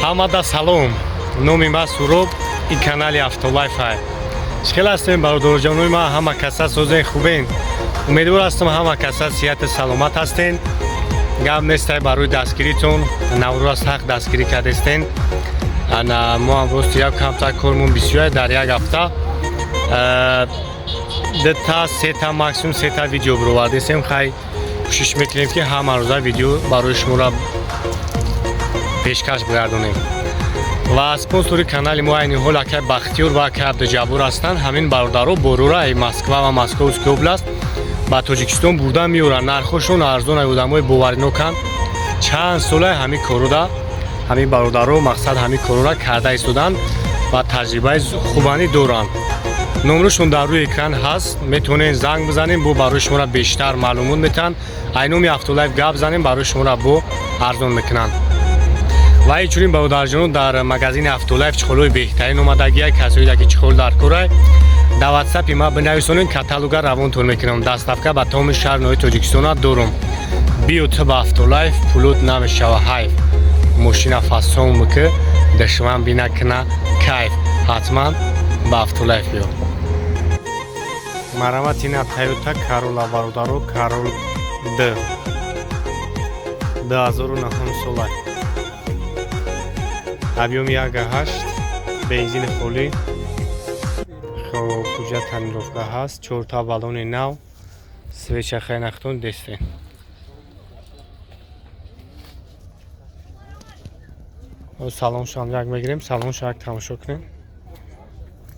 Ҳамада салом. Номи ман Суроб, ин канали Автолайф ай. Чӣ хел ҳастем, бародарҷонои ман? Ҳама каса созен, хубен? Умедвор ҳастам, ҳама каса сиҳату саломат ҳастен. Гап нестай, барои дастгиритон Наврӯз ҳақ дастгирӣ кардестен. Ана мо ҳам рости як камтар кормон бисёр, дар як ҳафта дута, сета, максимум сета видео бировардесем. Хай, кӯшиш мекунем, ки ҳама рӯза видео барои шуморо пешкаш бигардонем. Ва спонсори канали мо айни ҳол акай Бахтиёр ва акай Абдуҷаббор ҳастанд. Ҳамин бародаро борура ай Москва ва Московский область ба Тоҷикистон бурда меоранд. Нархошон арзон, ай одамои бовариноканд. Чанд сола ҳамин коруда ҳамин бародаро, мақсад, ҳамин корора карда истоданд ва таҷрибаи хубанӣ доранд. Номрушон дар рӯи экран ҳаст, метавонед занг бизанем, бо барои шуморо бештар маълумот метаҳанд. Ай номи Автолайф гап занем, барои шуморо бо арзон мекунанд. Ва инчунин, бародарҷонон, дар магазини Автолайф чехолҳои беҳтарин омадагия. Касоида ки чехол дар корай, дар ватсапи ма бинависонед, каталога равонтон мекунам. Доставка ба тамоми шаҳр ноҳияи Тоҷикистона дорум. Биё ту ба Автолайф, пулут намешава ҳайф. Мошина фасон бикӣ, душман бина кина кайф. Ҳатман ба Автолайф биё. Марҳамат, ина Тойота Карола, бародаро, Карол д 2009 сола, объёми 1,8, бензини холӣ. Хоб, ҳуҷҷат, тонировка ҳаст, чорта баллони нав, свеча хайнахтон дестен. Салоншам як мегирем, салонша як тамошо кунем.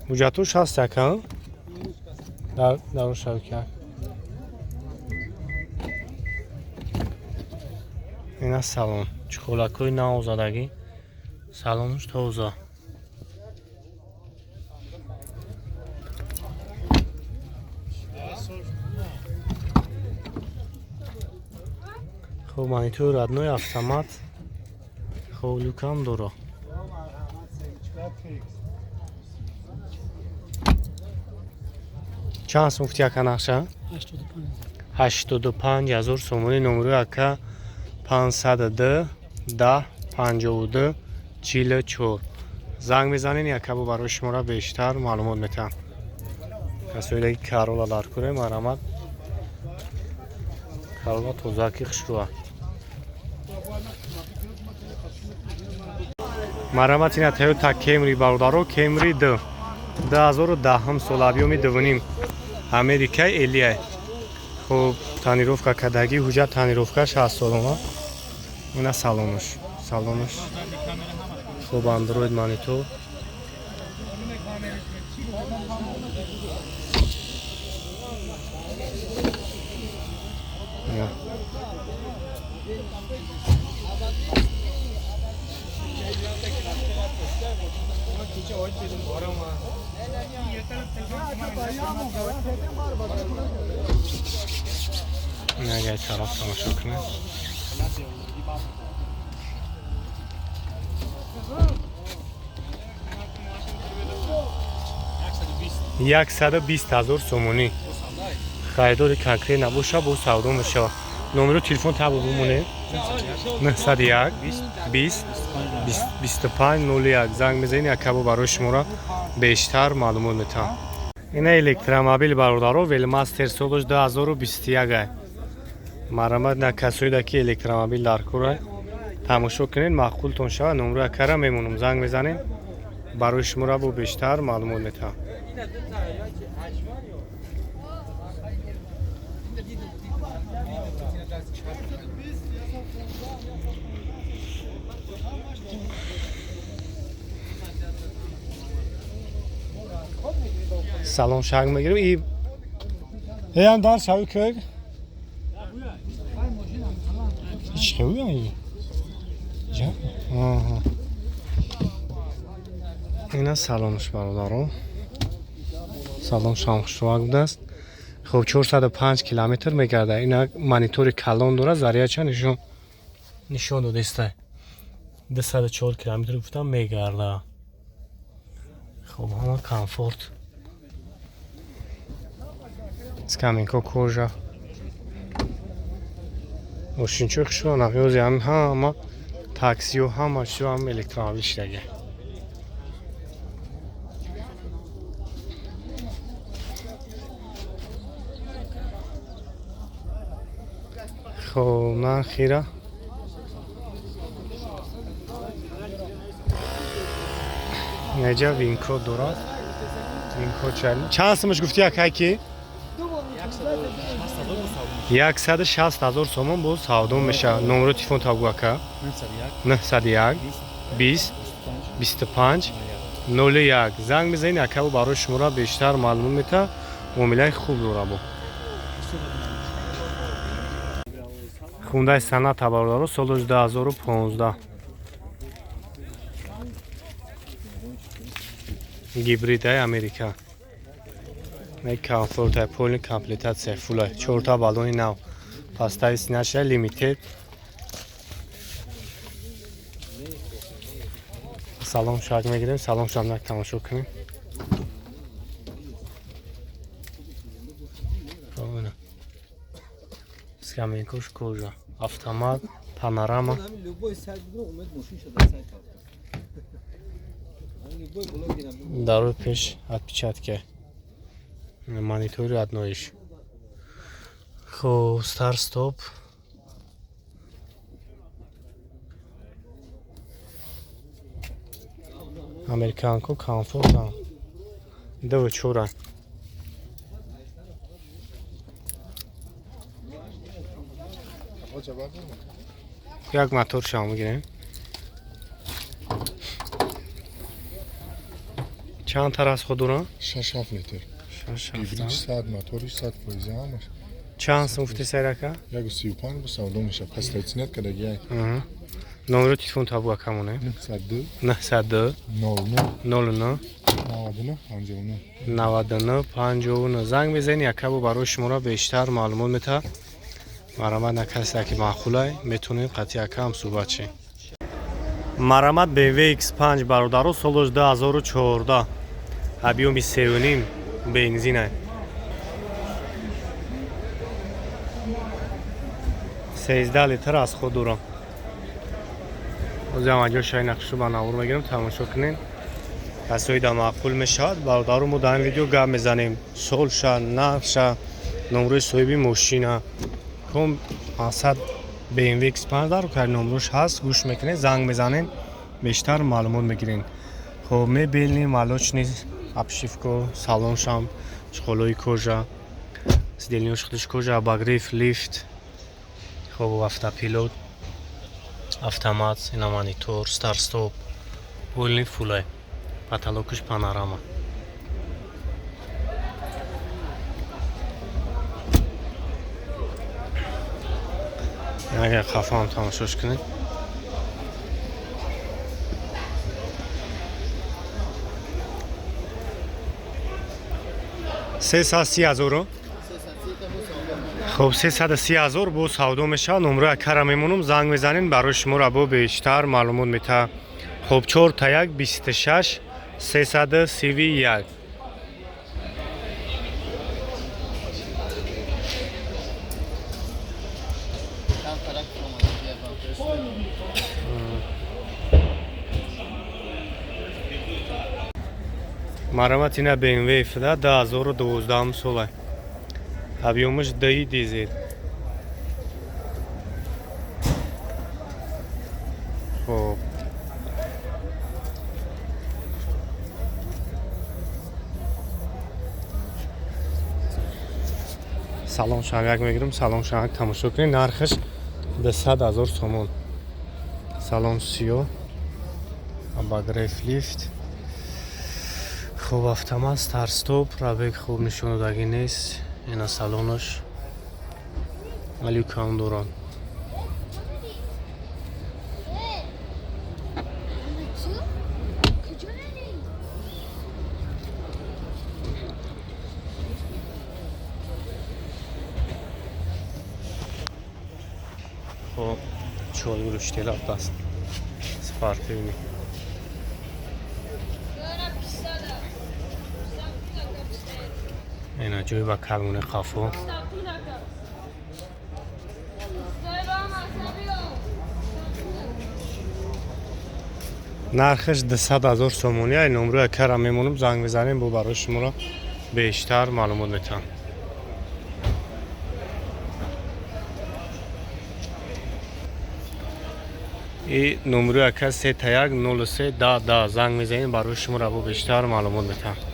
Ҳуҷҷатош ҳаст, яка дар шавки. Ина салон, чехолакҳои нав задагӣ, салонаш тоза. Хоб, монитори родной, автомат. Хоб, люкам дора. Чанд сум гуфти, ака, нақша? 85 000 сомонӣ. Номерои ака 502 10 52 44. Занг мезанед, якабо барои шуморо бештар маълумот метаҳам. Касоида ки Карола дар куре, марҳамат. Карола тозаки, хушрӯа. Марҳамат, ина Тойота Кемри, бародаро, Кемри д 2010 сол, объёми дувним, Америкаи элиай. Хуб, тонировка кардагӣ, ҳуҷҷат, тонировка 60 солона. Ина салонаш, салонаш хуб, андроид монитор. Ина. Ина, агар тараф тамошо кунед. 120 000 сомонӣ. Харидори конкрет набоша, бо савдо мешавад. Номеро телефон табо бимонед: 901 20 25 01. Занг мезанед, якабо барои шуморо бештар маълумот метаҳам. Ина электромобил, бародаро, Велмастер, солош 2021 ай. Марҳамат, на касоида ки электромобил дар кора, тамошо кунед, маъқултон шавад, номро якара мемонам, занг мезанем, барои шуморо бо бештар маълумот метаҳам. Салон шак мегирем и эам дар шави кӯк чӣ хел. Ина салонаш, бародаро, салон шам хушрӯак будааст. Хуб, 405 километр мегардад. Ина монитори калон дорад, заряча нишон додеста. 204 километр гуфтам мегарда. Хуб, ҳама комфорт, скамейка кожа, мошинчои хушрӯ. Навёзи ҳами ҳама Таксиҳо ҳама чизо ҳам электромобил шидаги. Хоб, нархира неҷа винкод дорад. Винкод чанд сумаш гуфти, акай ки? 160 000 сомон боз савдо мешавад. Номеро телефон табгӯ, ака. 901 20 25 01. Занг мезанед, акабо барои шуморо бештар маълумот метаҳад. Муомилаи хуб дора бо. Хундаи Соната, бародаро, соли 2015, гибридаи Америка. Комфортай, полный комплектация, фулай, чорта баллони нав, пастаи синаша, лимитед. Салон шак мегирем, салон шамнак тамошо кунем. Скамейкош кожа, автомат, панорама. Дарои пеш отпечатка, монитори одноиш. Хоб, старт стоп. Американко, комфорт дв чора. Як мотор шам мегирем. Чанд тар аз худ дорам? 6-7 литр. Гибрид 100, мотори 100 фоиза ҳамаш. Чанд сум гуфти, сайрака? 135 бо савдо мешавад. Пас ценат кадаги як. Номеро телефон табу, акамоне. 902 902 00 00 99 59. 99 59. Занг мезанед, якабо барои шуморо бештар маълумот метаҳад. Марамат на касе ки маъқулай, метавонед қатъи ака ҳам суҳбат шед. Марамат BMW X5, бародаро, солош 2014, объёми 3,5, бензина. 13 литр аз худ дорам. Ҳозир ҳам ҷо шай нақшу ба навор мегирам, тамошо кунед. Касои да маъқул мешавад, бародаро, мо дар ин видео гап мезанем: солша, нархша, номрои соҳиби мошина. Ком мақсад BMW X5 дар кар номрош ҳаст, гӯш мекунед, занг мезанед, бештар маълумот мегиред. Хоб, мебельный, молочный обшивко, салоншам чехолои кожа, сиденьёш худиш кожа, обогрев, лифт, хоб, автопилот, автомат, ина монитор, старт стоп, полный, фулай, потолокуш панорама. Агар хафаам тамошош кунед. 330 000-ро. Хоб, 330 000 бо савдо мешавад. Номрои акара мемонам, занг мезанем, барои шуморо бо бештар маълумот метаҳад. Хоб, 4 1 26 331. Марамат, ина BMW F да, 2012 сола, объёмаш ди дизел. Хоб, салон шагак мегирам, салон шагак тамошо кунед. Нархаш 200 000 сомон. Салон сиё, обогрев, лифт. Хуб, автомат, старт-стоп, пробег хуб нишонодагӣ нест. Ина салонаш люкам дорад. Хоб, чолгуруштелаб даст спортивный. Ина ҷои ба калмони қафо. Нархаш 200 000 сомонӣ. Ай номрӯи акара мемонам, занг мезанем, бо барои шуморо бештар маълумот метаҳам. И номрӯи ака 331 03 10 10, занг мезанем, барои шуморо бо бештар маълумот метаҳам.